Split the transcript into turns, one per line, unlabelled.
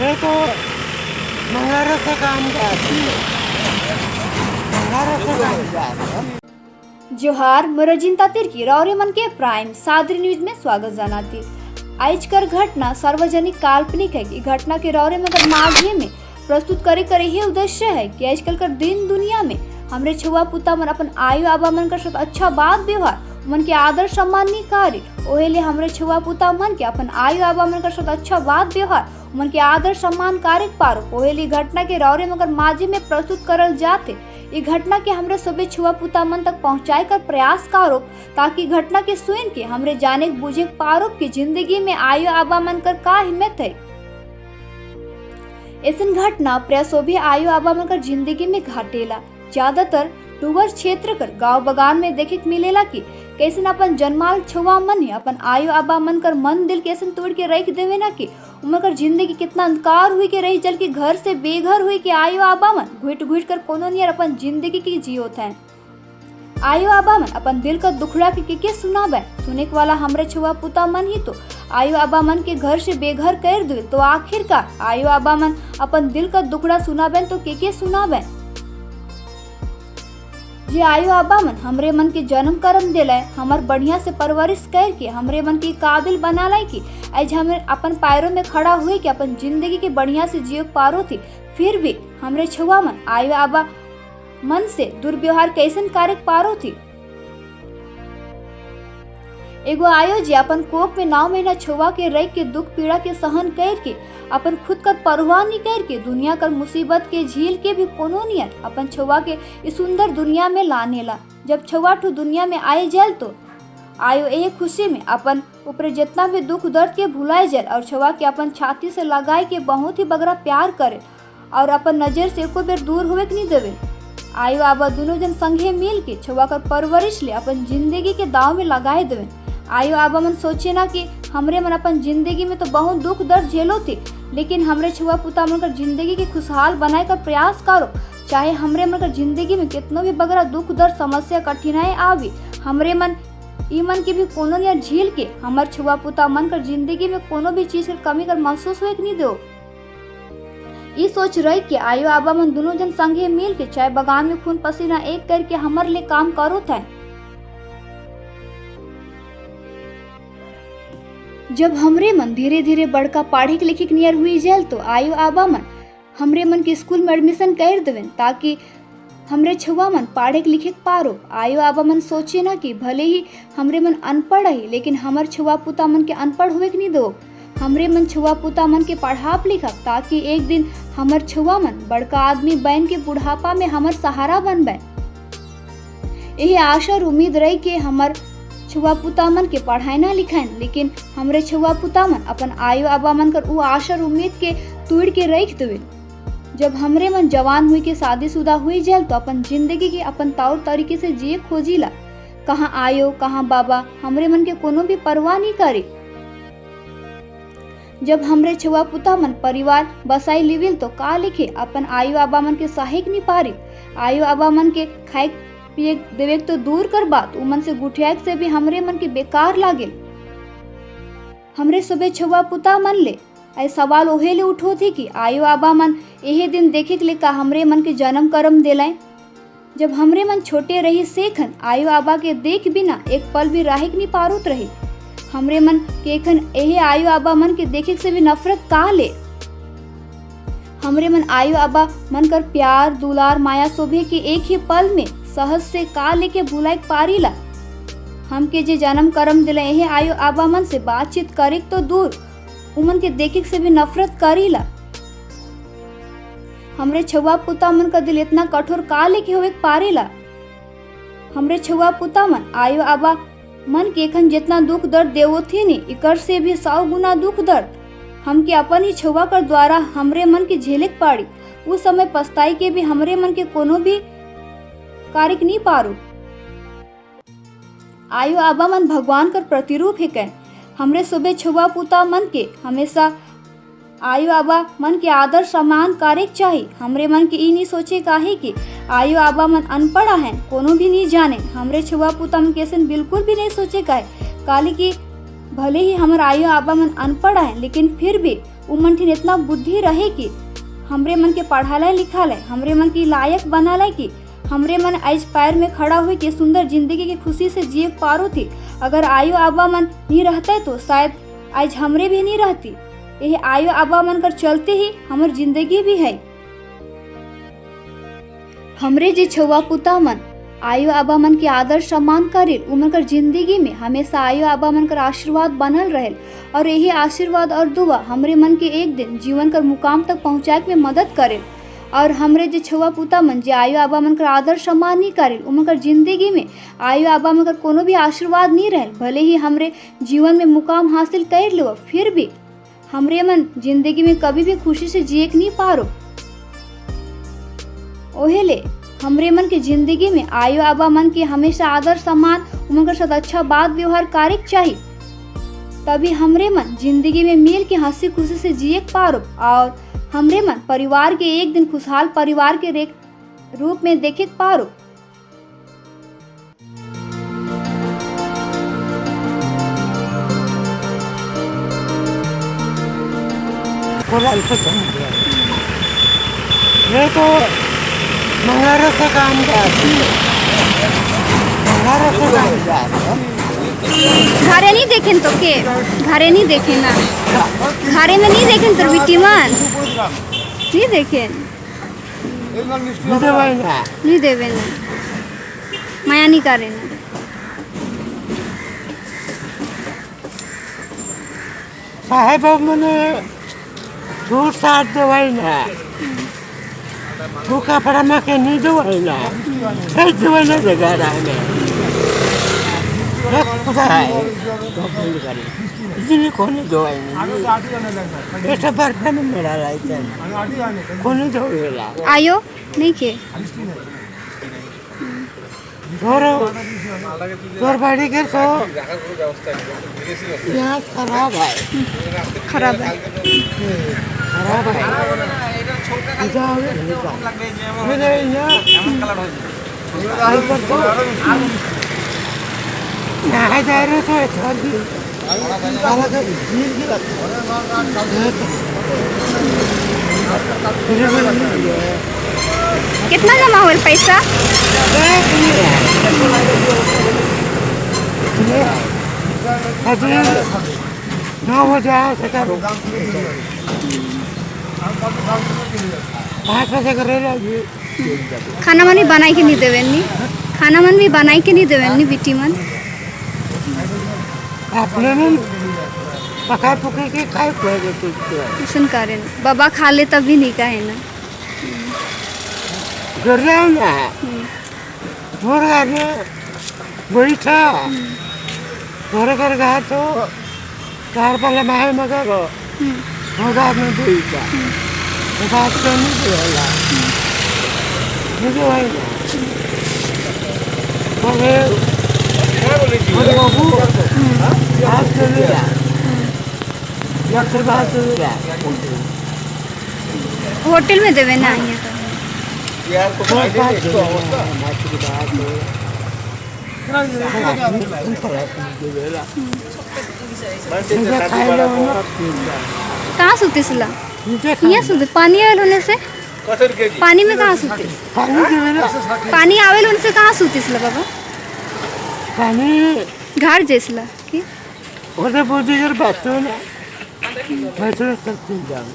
ये तो मंगारा से काम जाती है, मंगारा से काम जाती है।
जोहार, मोरजिनता तिर्की रौरे मन के प्राइम सादरी न्यूज में स्वागत जनाती। आज कर घटना सार्वजनिक काल्पनिक है कि घटना के रौरे मगर माघे में प्रस्तुत करे करे ही उद्देश्य है कि आजकल कर दिन दुनिया में हमरे छुआ पुता मन अपन आयु आबा मन कर साथ अच्छा बात व्यवहार, मन के आदर सम्मान नहीं करे। ओहे ले हमरे छुआ पुता मन के अपन आयु आबा मन कर साथ अच्छा बात व्यवहार, मन के आदर सम्मान कार्य पारो। ओहे ले घटना के रौरे मगर माझे में प्रस्तुत करल जाते। ये घटना के हमरे सबे छुआ पुता मन तक पहुंचाए कर प्रयास करो, ताकि घटना के सुन के हमरे जाने बुझे पारो कि जिंदगी में आयु आबा मन कर का हिम्मत है। ऐसन घटना प्रयासो भी आयु आबा मन कर जिंदगी में घाटेला। ज्यादातर डुबर क्षेत्र कर गांव बगान में देखे के मिलेला कि कैसन अपन जन्माल छुआ मन ही अपन आयु आबा मन कर मन दिल कैसन तोड़ के रख देवे ना कि उमन कर जिंदगी कितना अंधकार हुई के रही जल के घर से बेघर हुई के आयु आबा मन घुट घुट कर कोनो नियर अपन जिंदगी की जियोत है। आयु आबा मन अपन दिल का दुखड़ा के सुनाबे, सुने के वाला हमरे छुआ पुता मन ही तो आयु आबा मन के घर से बेघर कर दिल, तो आखिरकार आयु आबा मन अपन दिल का दुखड़ा सुनाबे तो के सुनाबे। जे आयु आबा मन हमरे मन के जन्म करम दिलाए, हमर बढ़िया से परवरिश करके हमरे मन के काबिल बना लाए कि आज हमें अपन पैरों में खड़ा हुए कि अपन जिंदगी के बढ़िया से जियो पारो थी, फिर भी हमरे छुआ मन आयु आबा मन से दुर्व्यवहार कैसन कार्य पारो थी। एगो आयो जी अपन कोख में 9 महीना छुआ के रह के दुख पीड़ा के सहन कर के अपन खुद कर परवाह नहीं कर के दुनिया कर मुसीबत के झील के भी कोनो नियर अपन छुआ के इस सुंदर दुनिया में लाने ला। जब छुआ ठू दुनिया में आए जाए तो आयो यही खुशी में अपन ऊपर जितना भी दुख दर्द के भुलाए जाए और छुआ के अपन छाती से लगाए के बहुत ही बगरा प्यार करे और अपन नज़र से एको बेर दूर हुए के नहीं देवे। आयो आबा दोनों जन संगे मिल के छुआ कर परवरिश ले अपन जिंदगी के दाव में लगाए देवे। आयो आबा मन सोचे ना कि हमरे मन अपन जिंदगी में तो बहुत दुख दर्द झेलो थी, लेकिन हमरे छुआ पुता मन कर जिंदगी के खुशहाल बनाए का प्रयास करो। चाहे हमरे मन कर जिंदगी में कितनो भी बगरा दुख दर्द समस्या कठिनाई आवी, हमरे मन ई मन के भी कोनो नियर झील के हमर छुआ पुता मन कर जिंदगी में कोनो भी चीज के कमी कर महसूस होए के नहीं दो। ई सोच रही कि आयो आबा मन दोनों जन संगे मिल के चाहे बगान में खून पसीना एक करके हमर ले काम करो थे। जब हमरे मन धीरे धीरे बड़का पढ़े लिखे के नियर हुई जाए तो आयो आबा मन हमरे मन के स्कूल में एडमिशन कर देवें ताकि हमरे छुआ मन पढ़े लिखे पारो। आयो आबा मन सोचे ना कि भले ही हमरे मन अनपढ़ है, लेकिन हमर छुआ पुता मन के अनपढ़ हुए के नहीं दो। हमरे मन छुआ पुता मन के पढ़ाप लिखा ताकि एक दिन हमर छुआ मन बड़का आदमी बन के बुढ़ापा में हमर सहारा बनबे। यही आशा और उम्मीद रही कि हमर छुआ पुता मन के पढ़ाई ना लिखाएं, लेकिन हमरे छुआ पुता मन अपन आयु आबा मन कर उ आशा और उम्मीद के तोड़ के रख देवे। जब हमरे मन जवान हुई के शादीशुदा हुई जाए तो अपन जिंदगी के अपन तौर तरीके से जिए खोजिला। कहाँ आयो कहाँ बाबा हमरे मन के कोनो भी परवाह नहीं करे। जब हमरे छुआ पुता मन परिवार बसाई लिविल तो का लिखे अपन आयु आबा मन के सहायक नहीं पारी। आयु आबा मन के खाए पिए देवे तो दूर कर बात, उमन से गुठियाक से भी हमरे मन के बेकार लागे। हमरे सुबह छुआ पुता मन ले ऐ सवाल ओहे ले उठो थी कि आयो आबा मन यही दिन देखे के ले का हमरे मन के जन्म करम दिलाए। जब हमरे मन छोटे रही सेखन आयो आबा के देख बिना एक पल भी राहिक नहीं पारोत रही। हमरे मन केखन यही आयो आबा मन के देखे से भी नफरत का ले। हमरे मन आयो आबा मन कर प्यार दुलार माया शोभे के एक ही पल में सहज से का लेके भुलाए पारीला। हमके जे जन्म करम दिला यही आयो आबा मन से बातचीत करे तो दूर, उमन के देखे से भी नफरत करीला। हमरे छुआ पुता मन का दिल इतना कठोर का लेके होवे पारीला। हमरे छुआ पुता मन आयो आबा मन के एखन जितना दुख दर्द देवो थी नी, इकर से भी 100 गुना दुख दर्द हमके अपन ही छुआ कर द्वारा हमरे मन के झेले पाड़ी। उस समय पछताई के भी हमरे मन के कोनो भी कार्य नहीं पारो। आयो आबा मन भगवान कर प्रतिरूप है कै। हमरे सुबह छुआ पुता मन के हमेशा आयो आबा मन के आदर सम्मान कार्य चाहिए। हमरे मन के ई नहीं सोचे काहे कि आयो आबा मन अनपढ़ हैं, कोनो भी नहीं जाने। हमरे छुआ पुता मन के बिल्कुल भी नहीं सोचे काहे काली कि भले ही हमर आयो आबा मन अनपढ़ हैं, लेकिन फिर भी उमन ठिन इतना बुद्धि रहे कि हमरे मन के पढ़ाले लिखाले, हमरे मन के लायक बनाले कि हमरे मन आज पैर में खड़ा हुई के सुंदर जिंदगी की खुशी से जिए पारो थी। अगर आयो आबा मन नहीं रहते तो शायद आज हमरे भी नहीं रहती। यही आयो आबा मन कर चलते ही हमर जिंदगी भी है। हमरे जे छुआ पुता मन आयो आबा मन के आदर सम्मान करेल, उमन कर जिंदगी में हमेशा आयो आबा मन कर आशीर्वाद बनल रहेल और यही आशीर्वाद और दुआ हमरे मन के एक दिन जीवन कर मुकाम तक पहुँचाए में मदद करेल। और हमरे जे छुआ पुता मन जे आयो आबा मन कर आदर सम्मान नहीं करेल, उमन कर जिंदगी में आयो आबा मन कर कोनो भी आशीर्वाद नहीं रहेल। भले ही हमरे जीवन में मुकाम हासिल कर लो, फिर भी हमरे मन जिंदगी में कभी भी खुशी से जिए नहीं पारो। ओहेले हमरे मन के जिंदगी में आयो आबा मन के हमेशा आदर सम्मान, उमन के साथ अच्छा बात व्यवहार करे चाहिए, तभी हमरे मन जिंदगी में मिल के हंसी खुशी से जिए पारो और हमरे मन परिवार के एक दिन खुशहाल परिवार के रूप में देखे पारो।
ये तो मंगारा से काम मंगारा से काम
घरे नहीं देखें तो के घरे नहीं देखे ना, घरे में नहीं देखें तो बिटी मन नहीं देखें, नहीं देवे ना, माया नहीं करे ना।
साहेब मने छूट साथ देवाई ना, तू कपड़ा में के नहीं देवाई ना, सही देवाई ना जगह रहा है इतनी कौन दवाई नहीं, ऐसा बर्फ में मेरा लाइट कौन दवाई
आयो नहीं के
तोर तोर बाड़ी के सो यहाँ खराब है,
खराब है,
खराब है। मेरे यहाँ नहाए जा रहे तो अच्छा भी
कितना जमा हुआ पैसा?
9,000
खाना मन भी बनाई के नहीं देवे नी, खाना मन भी बनाई के नहीं देवे नी बिटी मन
अपने में पका पका के खाए
ट्यूशन करे बाबा खा ले तब भी नहीं कहे ना
ना मोर घर बैठा मोर घर गा तो चार पाला माहे मगर मोर में बैठा बात तो नहीं बोला मुझे वही ना मोर बाबू बात कर
होटल में देवे ना कहाँ सुते सुला यहाँ सुते पानी आवेल होने से पानी में कहाँ सुते पानी आवेल होने से कहाँ सुते सुला बाबा
पानी
घर जैसला की
बैठो सकती जाओ।